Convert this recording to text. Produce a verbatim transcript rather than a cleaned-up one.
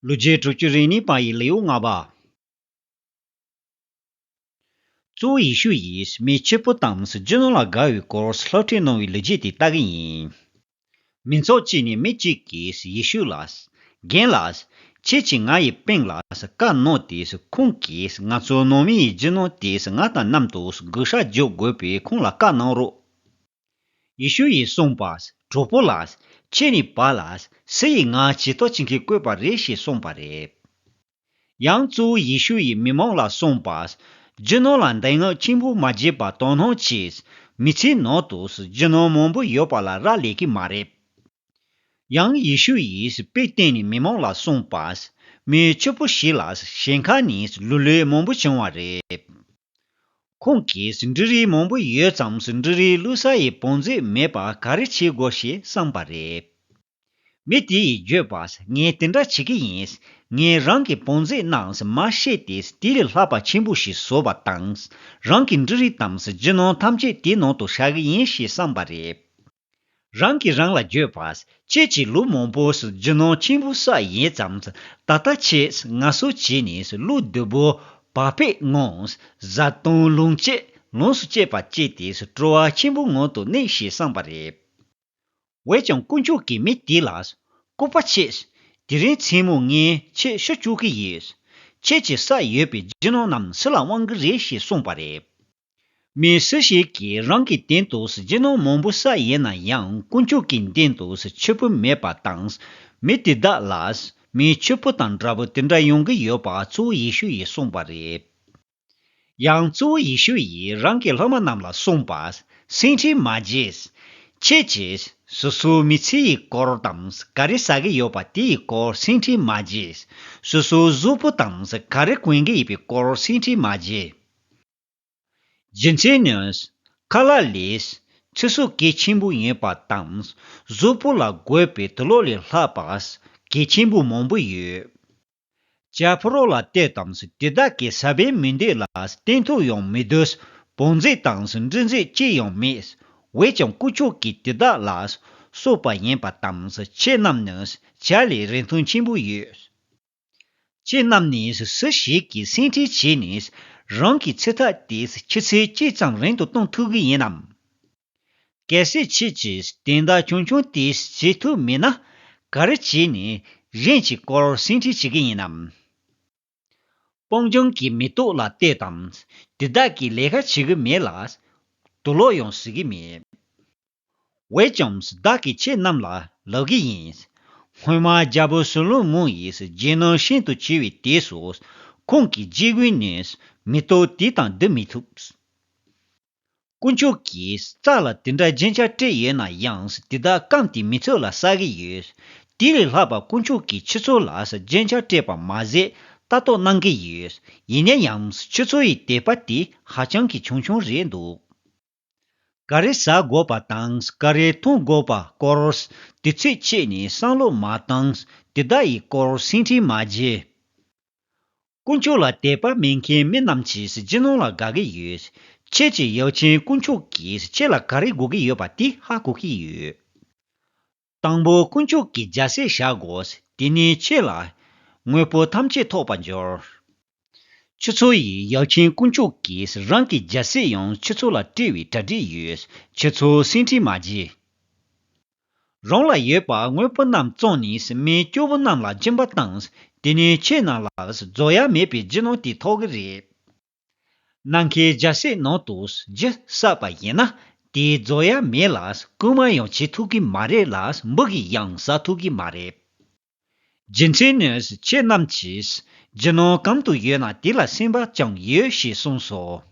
ལོ་རྒྱུས་དྲུག་ཅུ་རེ་གཉིས་པ་ཡི་ལེའུ་ལྔ་པ། གཙོ་བོ་ཡེ་ཤུ་ཡིས་མི་ཕྱུག་པོ་དང་རྒྱུ་ནོར་ལ་དགའ་བའི་སྐོར་སློབ་ཁྲིད་གནང་བའི་ལོ་རྒྱུས་དེ་ལྟ་གི་ཡིན། མི་ཚོགས་གཅིག་ནས་མི་གཅིག་གིས་ཡེ་ཤུ་ལ། རྒན་ལགས། ཁྱེད་ཀྱིས་ང་ཡི་སྤུན་ལ་བཀའ་གནང་སྟེ། ཁོང་གིས་ང་ཚོ་ནང་མི་ཡི་རྒྱུ་ནོར་དེ་ང་དང་མཉམ་དུ་གུ་ཧྲ་རྒྱག་དགོས་པས་ཁོང་ལ་བཀའ་གནང་རོགས། ཡེ་ཤུ་ཡིས་གསུངས་པ། གྲོགས་པོ་ལགས། ཁྱེད་ནི་བ་ལ་སུ་ཡིས་ང་ཇུས་གཏོགས་བྱེད་མཁན་བསྐོས་པ་རེད་ཞེས་གསུངས་པ་རེད། ཡང་གཙོ་བོ་ཡེ་ཤུ་ཡིས་མི་མང་ལ་གསུངས་པ། རྒྱུ་ནོར་ལ་འདང་ངོ་ཆེན་པོ་མ་བྱེད་པར་དོ་སྣང་གྱིས། མི་ཚེའི་ནང་དུ་རྒྱུ་ནོར་མང་པོ་ཡོད་པ་ལ་རག་ལས་ཀྱི་མ་རེད། ཡང་ཡེ་ཤུ་ཡིས་དཔེ་བསྟན་ནས་མི་མང་ལ་གསུངས་པ། མི་ཕྱུག་པོ་ཞིག་ལ་ཞིང་ཁ་ནས་ལུག་ལུག་མང་པོ་བྱུང་བ་རེད། ཁོང་གིས་འབྲུ་རིགས་མང་པོ་ཡོད་ཙང་འབྲུ་རིགས་བླུག་ས་ཡི་བང་མཛོད་མེད་པ་ག་རེ་བྱེད་དགོས་ཞེས་བསམས་པ་རེད། མི་དེ་ཡིས་བརྗོད་པ། ངས་དེ་འདྲ་བྱེད་ཀྱི་ཡིན། ངས་རང་གི་བང་མཛོད་ནང་མ་བཤད་དེ་དེ་ལས་ལྷག་པ་ཆེན་པོ་ཞིག་བཟོ་བ་དང་། རང་གི་འབྲུ་རིགས་དང་རྒྱུ་ནོར་ཐམས་ཅད་དེའི་ནང་དུ་བཞག་གི་ཡིན་ཞེས་བསམས་པ་རེད། རང་གིས་རང་ལ་བརྗོད་པ། ཁྱེད་ཀྱིས་ལུག་མང་པོ་རྒྱུ་ནོར་ཆེན་པོ་བསགས་ཡིན་ཙང་། ད་ལྟ་ཁྱེད་ངལ་གསོ་བྱས་ནས་ལུག་བདུ་པོ་བག་ཕེབས་ངང་བཟའ་བཏུང་ལོངས་སྤྱོད་ལོངས་སུ་སྤྱད་པ་བྱས་ཏེ་སྤྲོ་བ་ཆེན་པོའི་ངང་དུ་གནས་ཞེས་བསམས་པ་རེད། འོན་ཀྱང་དཀོན་མཆོག་གིས་མི་དེ་ལ། ལྐུགས་པ་ཁྱེད། དེ་རིང་མཚན་མོ་ངས་ཁྱེད་ཤི་བཅུག་གི་ཡོད། ཁྱེད་ཀྱིས་བསགས་ཡོད་པའི་རྒྱུ་ནོར་རྣམས་སུ་ལ་དབང་གི་རེད་ཞེས་གསུངས་པ་རེད། མི་སུ་ཞིག་གིས་རང་གི་དོན་དུ་རྒྱུ་ནོར་མང་པོ་བསགས་ཡིན་ན་ཡང་དཀོན་མཆོག་གི་མདུན་དུ་ཕྱུག་པོ་མེད་པ་དང་། མི་དེ་དག་ལ་མི་ཕྱུག་པོ་དང་འདྲ་པོ་དེ་འདྲ་ཡོང་གི་ཡོད་པ་གཙོ་བོ་ཡེ་ཤུ་ཡིས་གསུངས་པ་རེད། ཡང་གཙོ་བོ་ཡེ་ཤུ་ཡིས་རང་གི་སློབ་མ་རྣམས་ལ་གསུངས་པ། སེམས་ཁྲལ་མ་བྱེད། ཁྱེད་ཀྱིས་སོ་སོའི་མི་ཚེ་ཡི་སྐོར་དང་ག་རེ་ཟ་གི་ཡོད་པ་དེ་ཡི་སྐོར་སེམས་ཁྲལ་མ་བྱེད། སོ་སོའི་གཟུགས་པོ་དང་ག་རེ་གོན་གི་ཡོད་པའི་སྐོར་སེམས་ཁྲལ་མ་བྱེད། རྒྱུ་མཚན་ནི། ཁ་ལག་ལས་ཚེ་སྲོག་གལ་ཆེན་པོ་ཡིན་པ་དང་། གཟུགས་པོ་ལ་དགོས་པའི་དུག་ལོག་ལས་ལྷག་པ་གལ་ཆེན་པོ་མང་པོ་ཡོད། བྱ་ཕོ་རོག་ལ་བལྟས་དང་། དེ་དག་གིས་ཟ་བའི་མི་འདོད་ལ་སྟོན་ཐོག་ཡང་མི་འདུག་བང་མཛོད་དང་འབྲུ་མཛོད་ཅི་ཡང་མེད། འོན་ཀྱང་དཀོན་མཆོག་གིས་དེ་དག་ལ་གསོག་པ་ཡིན་པ་དང་། ཁྱེད་རྣམས་ནི་བྱ་ལས་རིན་ཐང་ཆེན་པོ་ཡོད། ཁྱེད་རྣམས་ནི་སུ་ཞིག་གིས་སེམས་ཁྲལ་བྱས་ནས་རང་གི་ཚེ་ཐག་དེ་ཆུ་ཚོད་གཅིག་ཙམ་རིང་དུ་གཏོང་ཐུབ་ཀྱི་ཡིན་ནམ། གལ་སྲིད་ཁྱེད་ཀྱིས་དོན་དག་ཆུང་ཆུང་དེ་བྱེད་ཐུབ་མེད་ན། ག་རེ་བྱས་ནས་གཞན་གྱི་སྐོར་སེམས་ཁྲལ་བྱེད་ཀྱི་ཡིན་ནམ། སྤང་ལྗོངས་ཀྱི་མེ་ཏོག་ལ་བལྟས་དང་། དེ་དག་གིས་ལས་ཀ་བྱེད་ཀྱི་མེད་ལ། དུག་ལོག་ཡང་བཟོ་གི་མེད། འོན་ཀྱང་བདག་གིས་ཁྱེད་རྣམས་ལ་ལབ་ཀྱི་ཡིན། སྔོན་མ་རྒྱལ་པོ་སོ་ལོ་མོན་ཡིས་རྒྱལ་ནང་ཤིན་ཏུ་ཆེ་བའི་དུས་སུ། ཁོང་གི་རྗེ་དགུན་ནས་མེ་ཏོག་དེ་དང་བསྡུར་མི་ཐུབ། དཀོན་མཆོག་གིས་རྩྭ་ལ་དེ་འདྲ་རྒྱན་ཆ་སྤྲས་ཡོད་ན་ཡང་དེ་དག་སྐམ་སྟེ་མི་ཚོ་ལ་ཟ་གི་ཡོད། དེ་ལས་ལྷག་པ་དཀོན་མཆོག་གིས་ཁྱེད་ཚོ་ལ་རྒྱན་ཆ་སྤྲས་པ་མ་ཟད་ལྟ་རྟོག་གནང་གི་ཡོད། ཡིན་ན་ཡང་ཁྱེད་ཚོ་ཡི་དད་པ་དེ་ཧ་ཅང་གི་ཆུང་ཆུང་རེད་འདུག་ག་རེ་ཟ་དགོས་པ་དང་ག་རེ་འཐུང་དགོས་པ་སྐོར་དུས་ཚོད་ཕྱེ་ནས་བསམ་བློ་མ་བཏང་། དེ་དག་ཡི་སྐོར་སེམས་ཁྲལ་མ་བྱེད། དཀོན་མཆོག་ལ་དད་པ་མེད་མཁན་མི་རྣམས་ཀྱིས་རྒྱུ་ནོར་ལ་དགའ་གི་ཡོད། ཁྱེད་ཀྱི་ཡབ་ཆེན་དཀོན་མཆོག་གིས་ཁྱེད་ལ་ག་རེ་དགོས་ཀྱི་ཡོད་པ་དེ་ཧ་གོ་གི་ཡོད། དང་པོ་དཀོན་མཆོག་གི་རྒྱལ་སྲིད་བཞག་དགོས། དེ་ནས་ཁྱེད་ལ་དངོས་པོ་ཐམས་ཅད་ཐོབ་པར་འགྱུར། ཁྱེད་ཚོ་ཡི་ཡབ་ཆེན་དཀོན་མཆོག་གིས་རང་གི་རྒྱལ་སྲིད་ཡང་ཁྱེད་ཚོ་ལ་སྤྲད་པའི་གྲ་སྒྲིག་ཡོད། ཁྱེད་ཚོ་སེམས་ཁྲལ་མ་བྱེད། རང་ལ་ཡོད་པ་དངོས་པོ་རྣམས་བཙོངས་ནས་མི་སྐྱོ་བོ་རྣམས་ལ་སྦྱིན་པ་བཏང་། དེ་ནས་ཁྱེད་རྣམས་ལ་རྫོགས་ཡ་མེད་པའི་རྒྱུ་ནོར་དེ་ཐོབ་ཀྱི་རེད། ནམ་མཁའི་རྒྱལ་སྲིད་ནང་དུ་རྒྱུ་བསགས་པ་ཡིན་ན་དེ་རྫོགས་ཡ་མེད་ལ་རྐུན་མས་ཡང་བྱེད་ཐུབ་ཀྱི་མ་རེད་ལ་འབུ་གིས་ཡང་ཟ་ཐུབ་ཀྱི་མ་རེད། རྒྱུ་མཚན་ནི་ཁྱེད་རྣམས་ཀྱིས་རྒྱུ་ནོར་གང་དུ་ཡོད་ན་དེ་ལ་སེམས་པ་ཀྱང་ཡོད་ཞེས་གསུངས་སོ།